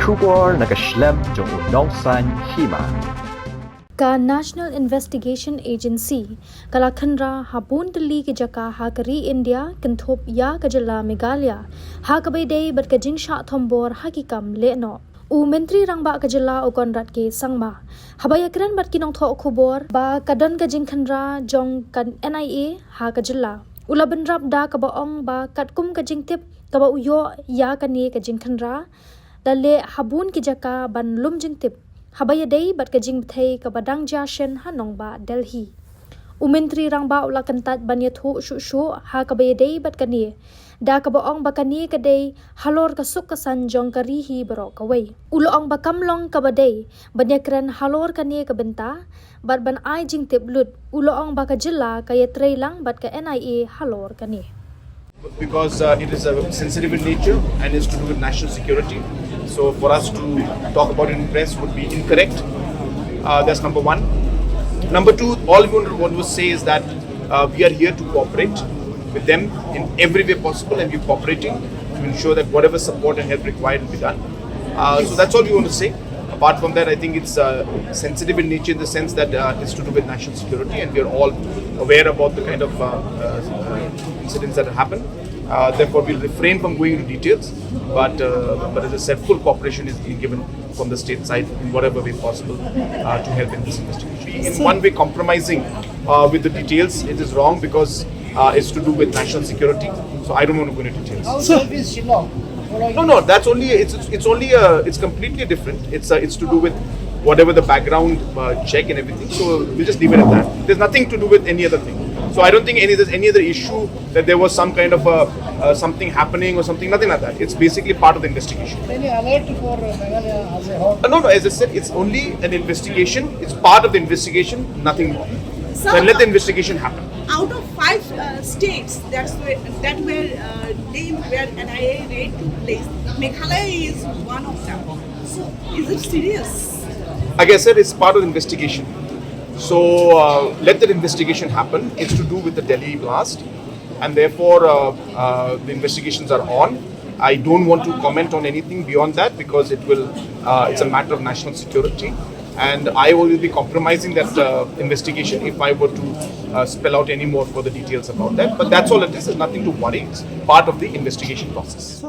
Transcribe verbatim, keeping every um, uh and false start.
Khubor na ka shlem jong u nongsan hima. Ka National Investigation Agency ka la khynra ha bun tylli ki jaka ha ka ri India, kynthup ïa ka jylla Meghalaya, ha kaba ïadei bad ka jingshah thombor ha ki kam lehnoh. U Myntri Rangbah ka jylla u Conrad K Sangma, haba ïakren bad ki nongthoh khubor ba ka don ka jingkhynra jong ka N I A ha ka jylla, u la bynrap da kaba ong ba katkum ka jingtip kaba u ïoh ïa kane ka jingkhynra, la leh ha bun ki jaka ban lum jingtip haba ïadei bad ka jingbthei kaba dang jia shen ha nongbah Delhi. U Myntri Rangbah u la kyntait ban ïathuh shuh shuh ha kaba ïadei bad kane, da kaba ong ba kane ka dei halor ka suk ka saiñ jong ka ri hi baroh kawei. U la ong ba kam long kaba dei ban ïakren halor kane ka bynta bad ban ai jingtip lut. U la ong ba ka jylla ka ïatrei lang bad ka N I A halor kane. Because uh, it is uh, sensitive in nature and is to do with national security. So for us to talk about it in press would be incorrect. Uh, that's number one. Number two, all we want to say is that uh, we are here to cooperate with them in every way possible, and we're cooperating to ensure that whatever support and help required will be done. Uh, so that's all we want to say. Apart from that, I think it's uh, sensitive in nature in the sense that uh, it's to do with national security, and we are all aware about the kind of uh, uh, incidents that have happened. Uh, therefore, we'll refrain from going into details. But, uh, but as I said, full cooperation is being given from the state side in whatever way possible uh, to help in this investigation. In one way, compromising uh, with the details, it is wrong because uh, it's to do with national security. So I don't want to go into details. How safe is Shillong? No, no, that's only it's it's only uh, it's completely different. It's uh, it's to do with whatever the background uh, check and everything. So we'll just leave it at that. There's nothing to do with any other thing. So I don't think any there's any other issue that there was some kind of a uh, something happening or something. Nothing like that. It's basically part of the investigation. Any alert for uh, Meghalaya as a whole? Uh, no, no. As I said, it's only an investigation. It's part of the investigation. Nothing more. So let the investigation happen. Out of five uh, states that's where, that were uh, named where N I A raid took place, Meghalaya is one of them. So is it serious? Like I said, it's part of the investigation. So uh, let that investigation happen. It's to do with the Delhi blast, and therefore uh, uh, the investigations are on. I don't want to comment on anything beyond that because it will uh, it's a matter of national security, and I will be compromising that uh, investigation if I were to uh, spell out any more further details about that. But that's all it is. There's nothing to worry. It's part of the investigation process.